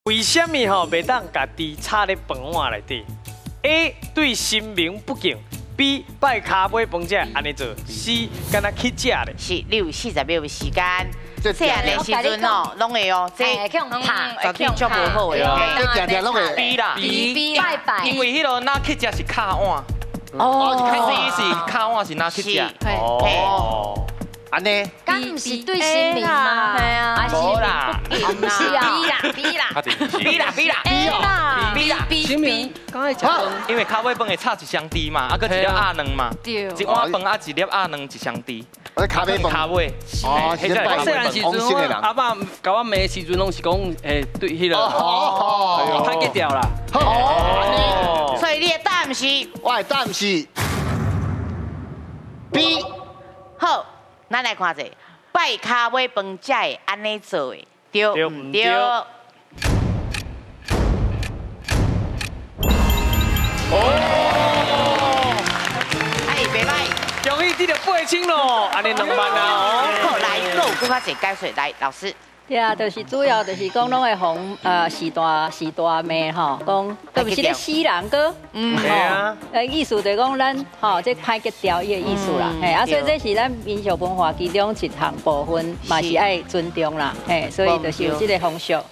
為啥物吼袂當共豬插咧飯碗內底？A 對神明不敬，B 拜跤尾飯才會按呢做，C 敢若乞食咧。是，你有40秒的時間。這細漢的時陣吼，攏會哦，這會去予拍，絕對足無好的。這定定攏會。 B 啦 B 拜拜。因為彼個若乞食是敲碗，哦， C 是敲碗是若乞食。哦，按呢？敢毋是對神明嗎？係啊，無啦，毋是啊 B 啦，B 啦，B 啦，B 啦 A 啦，B 啦，B 神明敢愛食飯，因為跤尾飯會插一雙豬嘛，啊，閣一粒鴨卵嘛，對一碗飯啊，一粒鴨卵一雙豬，我跤尾飯。跤尾。哦，是拜細漢時陣，我阿爸共我罵的時陣，攏是講，對彼個歹格調啦。哦，所以你的答案是？我的答案是 B。好，咱來看者，拜跤尾飯才會按呢做的，對毋對？哦，哎，袂䆀。恭喜得著8000咯，按呢2萬啊！好，來，閣有閣較濟解說，來，老師。對啊，就是主要就是講，攏會予序大罵吼，講，閣毋是咧死人閣，對啊，意思就是講咱吼，這歹格調伊的意思啦，嘿，啊，所以這是咱民俗文化其中一項部分，嘛是愛尊重啦，嘿，所以就是有這个風俗。